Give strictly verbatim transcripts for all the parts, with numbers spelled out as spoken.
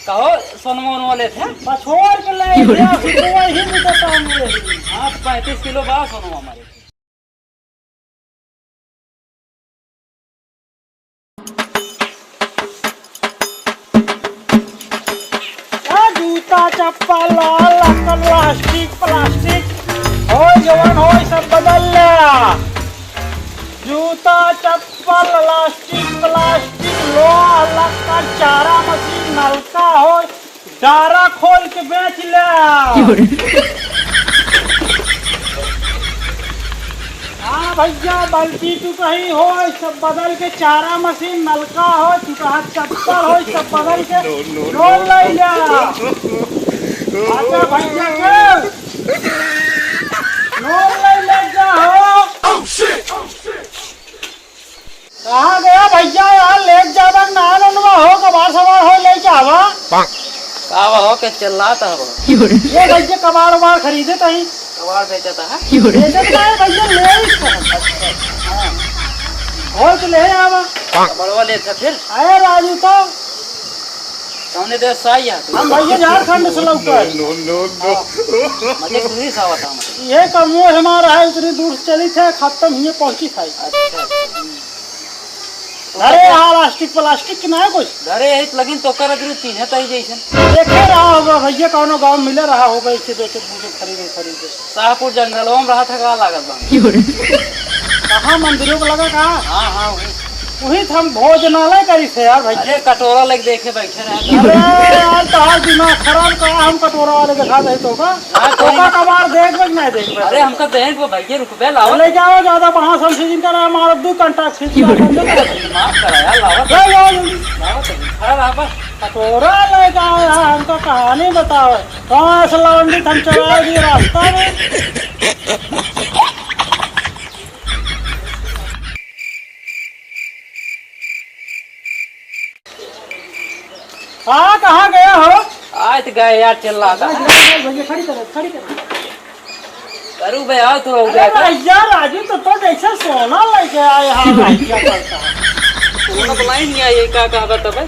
कहो, सोनवा ओनवा लेत है? पछोर के ले गया, सुबह ही भी तो काम में रही। हाँ, तो पैंतीस किलो बा सोनवा हमारे। आ जूता चप्पल, लक्कड़, प्लास्टिक, प्लास्टिक, होय जवन होय सब बदल ल्या। जूता चप्पल, प्लास्टिक, प्लास्टिक, लोहा, लक्कड़, चारा मशीन, नलका होय, डारा खोल के बेच ल्या। हाँ भइया, बल्टी तू कहीं होय, सब बदल के चारा मशीन, नलका होय, तू कहाँ चप्पल होय, सब बदल के लोन ले ल्या। आजा भइया के लोन ले ले जा हो। कहाँ गया भइया यार, लेके जावा ना, ना, ना हो, कबाड़ सवार हो, लेके आवा। का बा हो के चिल्लात हवा? ये भइया कबाड़ उबाड़ खरीदे तही। कबाड़ बेचत है? बेचत ना है भइया, ले ही तो। अच्छा, हाँ। हो तो ले आवा। कबाड़वा लेत है फिर? अरे राजू तो। कौने देश से आई है तू? हम भइया झारखंड से लौट आए। No, no, no, no। हाँ। मजे तू ही सावत है मतलब। ये कमो हमारा है, इतनी दूर से चली थे, खत्म हुए पहुंची था। अच्छा, अच्छा। घरे यहाँ प्लास्टिक, प्लास्टिक के ना है कुछ। घरे यही तो लगिन तो कर अगर चिन्ह तही जैसन। देखे रहा होगा भइया, कौनो गाँव मिले रहा होगा, इसे बेचे बूझे खरीदे, खरीदे। शाहपुर जंगलवा में रहा था, का लागत बा? कहाँ मंदिरों को लगा कहाँ? हाँ, हाँ, वही। वही तो हम भोजनालय करी थे यार भइया। अरे, कटोरा लेके देखे बैठे रहे। अरे यार, तोहार दिमाग खराब, का हम कटोरा वाले दिखा दे तो का? हाँ, तो तोका कबाड़ देख बे कि नहीं देख बे? अरे, हमका देख बे भइया, रुकबे, लाओ। ले जाओ, ज्यादा बड़ा समझे जिनका नाम मारो, दो कंटा खींच के माफ करा यार, लाओ। ले जाओ जल्दी। लाओ तो खड़ा रहा बस। कटोरा ले जाओ यार, हमका कहानी बताओ। कहाँ से लौंडी थम चला दी रास्ता में? हाँ, कहाँ गया हो? आज गए यार, चिल्लाता है। भैया, खड़ी करो, खड़ी करो। करू बे, आओ तो हो अरे गया। भैया, राजू तो, तो जैसे सोना लेके आए हैं, भैया, पड़ता है। सोना तो लाई नहीं आई, का कहबा तबे?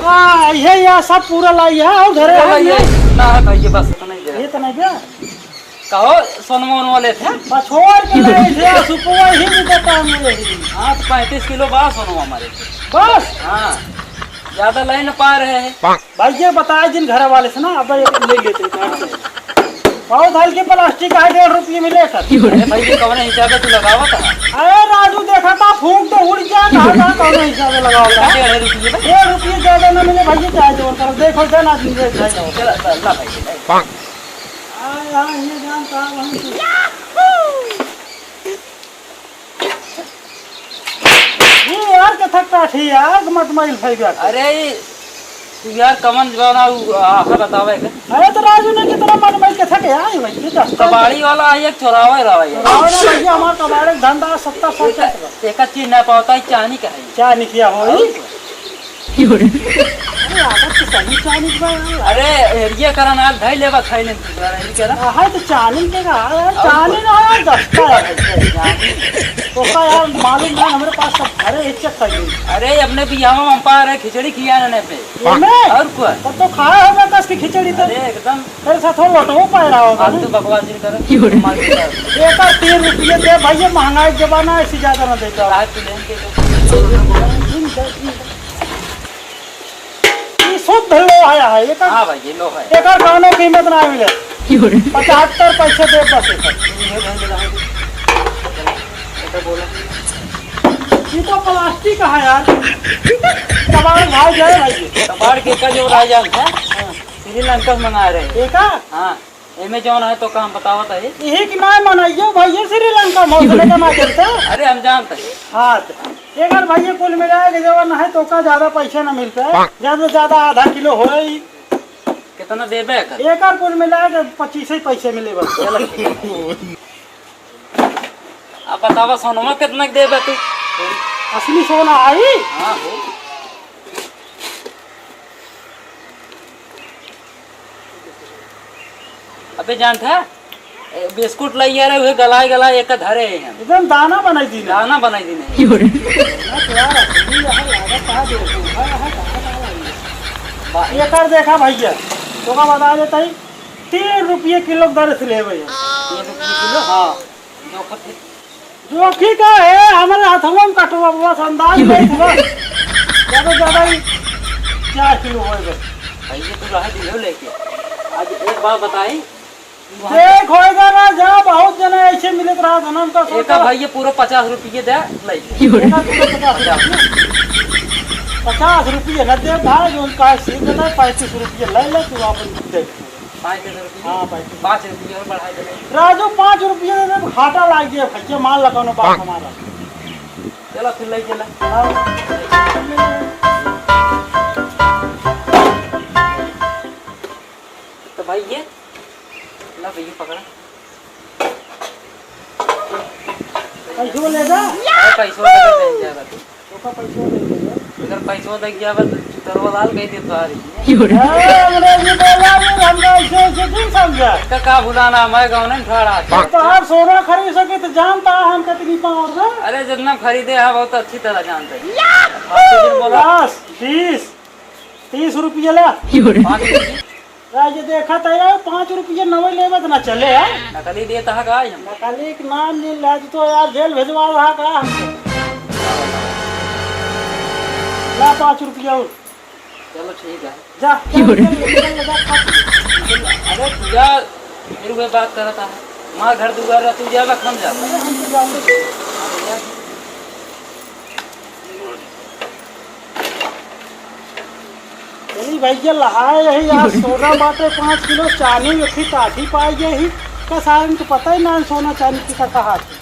हाँ, ये, ये सब पूरा लाई है, और घरे पूरा है लाई ये? है। ना है भाई, ये बस इतना ही दे। ये तो नहीं दे। कहो, सोनवा ओनवा लेत है? पछोर के ले थे, सुपवा ही भी तो काम में रही। हाँ, तो पैंतीस किलो बा सोनवा हमारे। बस? हाँ, ज्यादा ले न पा रहे हैं। भैया बताए जिन घर वाले से ना, अब एक ले लेते हैं, काट के। बहुत हल्की प्लास्टिक है, डेढ़ रुपये में लेकर। अरे भाई, ये कौन हिसाब है तू लगावा था? अरे राजू, देखा था, फूंक तो उड़ गया, कहा था, कौन हिसाब है लगावा था? डेढ़ रुपये भाई। डेढ़ रुपये ज्यादा ना मिले भैया, चाहे जो करो, देखो, देना दीजिए, भाई। चला, चला भाई। हाँ, हाँ, ये जानता है, वहीं से। ये यार, कथक काठी यार, मटमैल भई गया। अरे, ई तू यार, कमन जमाना उ, आ, आहा बतावे के। अरे, तो राजू ने कितना मटमैल कथक है, ये भाई, ये दस कबाड़ी वाला है, एक चोरावे रहा है। चोरावे ना भैया, हमार कबाड़ी के धंधा सत्तर साल चलत बा। एक चीज ना पावता है, चानी का है। चानी किया हो? और अरे, आदत तो सही चानी बा यार। अरे, एरिया करा ना, धई लेबा, खाई ले, एरिया करा। हाँ, है तो चानी के का, यार, और चानी ना है, दस्ता है। चानी। तो का यार, मालूम ना, हमारे पास सब घरे एक चक्कर ही। अरे, अपने बियाह में हम पा रहे, खिचड़ी खिया ने पे। ये में? और क्या? तब तो खाए होगा कस की खिचड़ी तो। अरे, एकदम। तेरे साथ वो लोटो पाए रहा होगा ना? फालतू बकवास नहीं कर। मार के कर। एक और तीन रुपये दे भाई, ये महंगाई के जमाना है, ऐसी ज्यादा ना देता। रात को लेन के तो। ई शुद्ध लोहा है, एकर हाँ भाई, ये लोहा है। एकर कौनो कीमत ना मिले। पचहत्तर पैसे दे बस एकर। ये बोला। ये तो प्लास्टिक है यार। कबाड़ भाई जाए भाई। कबाड़ के का जो राजा था, हाँ। श्रीलंका से मंगा रहे। एका? हाँ। एमे जौन है तो काम बतावत है। यही कि ना मनइयो भैया श्रीलंका में होने का ना चलता। अरे हम जानते हैं। हाँ, तो एक बार भैया कुल मिला के जवन है तो का ज्यादा पैसा ना मिलता है। ज्यादा से ज्यादा आधा किलो हो ही। कितना देबे कर? एक बार कुल मिला के पच्चीस ही पैसे मिले बस। चलो ठीक है। अब बतावा सोनमा कितना के देबे तू? असली सोना आई? हाँ हो। अबे जानत है, ए, बिस्कुट लइया रहे, उहे गलाए गलाए एक धरे हैं हम। एकदम दाना बनाई दी ना। दाना बनाई दी नहीं। ना तो यार, असली यहाँ लागत कहाँ दे, कहाँ, कहाँ, कहाँ, कहाँ लगी? एकर देखा भइया, तोका बता देत ही, तीन रुपये किलो के दर से लेबे हम। तीन रुपये किलो? हाँ। जोखत है। जोखी का है, हमरे हथवा में कटवा बस अंदाज नहीं था। ज्यादा ज्यादा ही चार किलो होए बस। भइया तू रहे दिलो लेके। आज एक बात बताई, देख होएगा ना, जा बहुत जने ऐसे मिलत रहा था ना, उनका एका सोचा। भइया पूरा पचास रुपये दे, ले। एका पूरा पचास रुपये। पचास रुपये न दे भाई, जो उनका है सीख देता है, पैंतीस रुपये ले ले, तू अपन दे। पाँच रुपये? हाँ, पैंतीस। पाँच रुपये और बढ़ा दे। राजू, पाँच रुपये दे दे, घाटा लाग गया भइया, मान ला कौनो बात हमारा। चला फिर ले चला। हाँ। तो भाई ये ला भइया पकड़ा। पैसो ले जा। अरे पैसो दे दे, जाएगा तू। ओका पैसो दे दे। अगर पैसो दे गया बस, तरवा लाल कह दे तो आ रही। ए, अंग्रेजी बोला भी, हमका ऐसे, ऐसे क्यों समझा? का, का भुलाना, मैं गाँव नहीं ठाड़ा। तो आप सोना खरीद सके तो जानता हम कितनी पावर में। अरे जितना खरीदे हैं बहुत अच्छी तरह जानते हैं। आपके दिन बोला। दस, बीस, तीस रुपये ला। पाँच रुपये। राजे देखा त यार, पाँच रुपये नवे लेबे त ना चले, हाँ? नकली देत हा का हम? नकली के नाम नहीं लाज तो यार, जेल भेजवा रहा का हमके? ला पाँच रुपये और। चलो ठीक है। जा, चल, चल, चल, चल, जा, खा। अरे तू जा, फिर वह बात करता है। माँ घर दुआर रह, तू जाबा, हम जाबा। अरे हम तो जाते हैं। चली भइया, लहाए यही आज सोना बाटे पाँच किलो, चानी में फिर काठी पाई गई ही। का सारन के पता ही ना सोना चानी की का कहा थी।